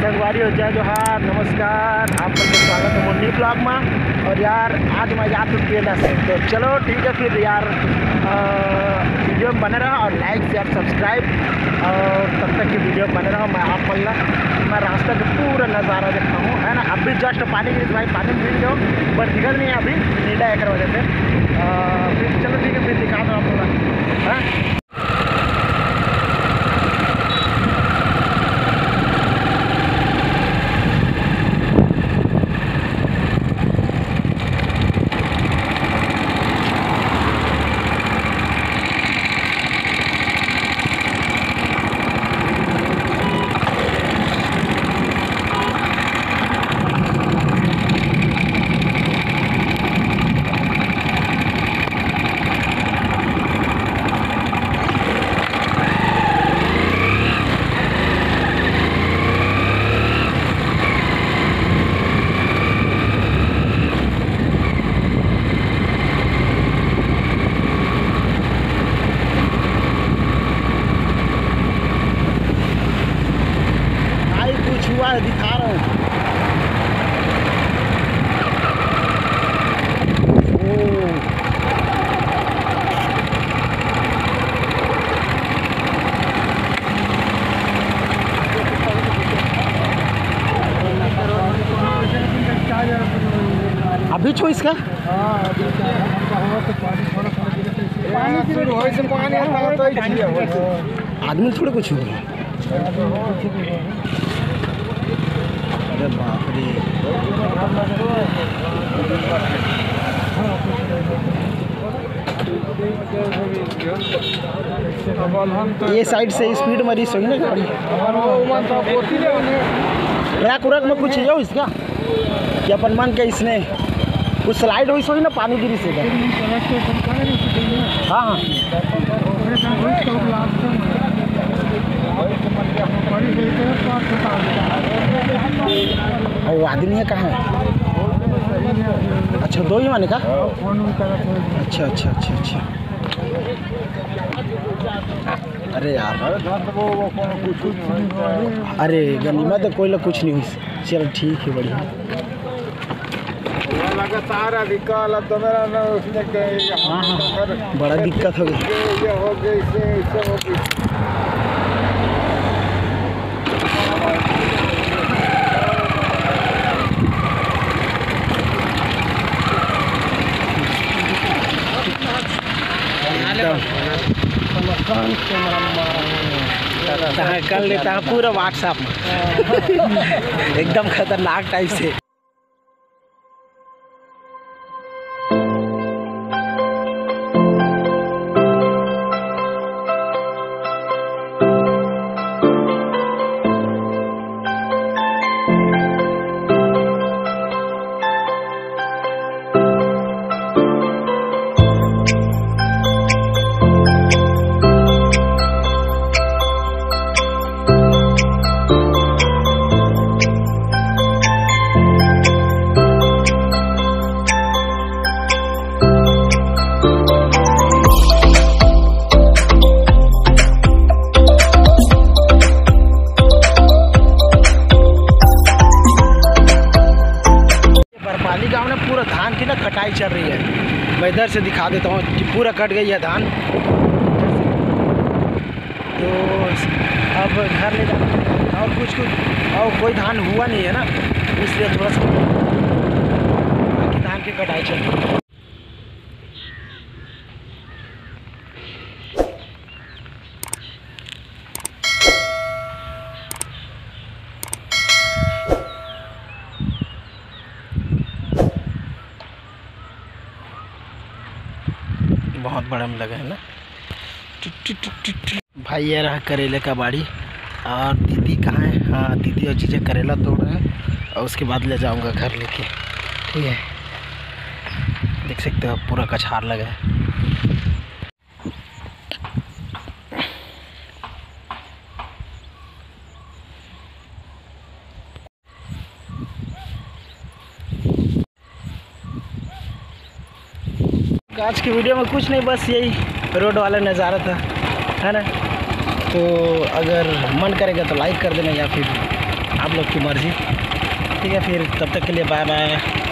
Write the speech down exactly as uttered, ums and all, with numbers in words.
संगवारी हो, जय जोहार, नमस्कार, आप सबके स्वागत है मोर न्यू ब्लॉग में। और यार, आज मैं जा चुकी है से, तो चलो ठीक है फिर यार, वीडियो में बने रहा और लाइक, शेयर, सब्सक्राइब, और तब तक की वीडियो में बने रहा। मैं आप पल्ला, मैं रास्ता का पूरा नज़ारा देखता हूँ, है ना। अभी जस्ट पानी गिरी भाई, पानी में भीग जाओ, पर दिखत नहीं है अभी, नीला है कर वजह से। अ, फिर चलो ठीक है, फिर दिखा दो आप लोग, है। भाई, कुछ हुआ है, दिखा रहा हूँ। ओ। अभी छो इसका? हाँ, अभी क्या है? हमका हुआ तो पानी थोड़ा, थोड़ा गिरा था, इसलिए। पानी शुरू होए से पानी आता है, तो ही छिया हुआ है। आदमी थोड़े कुछ हुआ। अरे बाप रे। अब हम तो ये साइड से स्पीड मारी सही ना गाड़ी। ट्रक उरक में कुछ हो इसका? कि अपन मन के इसने कुछ स्लाइड होइस होही ना, पानी गिरिस हे। हाँ, हाँ। अउ आदमी हे कहाँ? अच्छा, दो ही माने का? अच्छा, अच्छा, अच्छा, अच्छा। अरे यार, अरे गनीमा तो कोई ला कुछ नहीं होइस। चल ठीक है, बढ़िया। लगातार अभी कल तो मेरा ना उसने कहीं हाँ, हाँ। बड़ा दिक्कत हो गया। ये हो गया, इससे, इससे हो गया। एकदम। तहाँ कर लेता है पूरा WhatsApp में। एकदम खतरनाक टाइप से। बरपाली गांव में पूरा धान की ना कटाई चल रही है। मैं इधर से दिखा देता हूँ कि पूरा कट गई है धान। तो अब घर ले जाना और कुछ कुछ और कोई धान हुआ नहीं है ना, इसलिए थोड़ा सा बाकी धान की कटाई चल रही है। बहुत बड़ा में लगा है ना। टुट, टुट, टुट, टुट, टुट। भाई, ये रहा करेले का बाड़ी। और दीदी कहाँ है? हाँ, दीदी और जीजा करेला तोड़ रहे हैं और उसके बाद ले जाऊंगा घर लेके। ठीक है, देख सकते हो पूरा कछार लगा है। आज की वीडियो में कुछ नहीं, बस यही रोड वाला नज़ारा था, है ना। तो अगर मन करेगा तो लाइक कर देना या फिर आप लोग की मर्जी। ठीक है, फिर तब तक के लिए बाय बाय।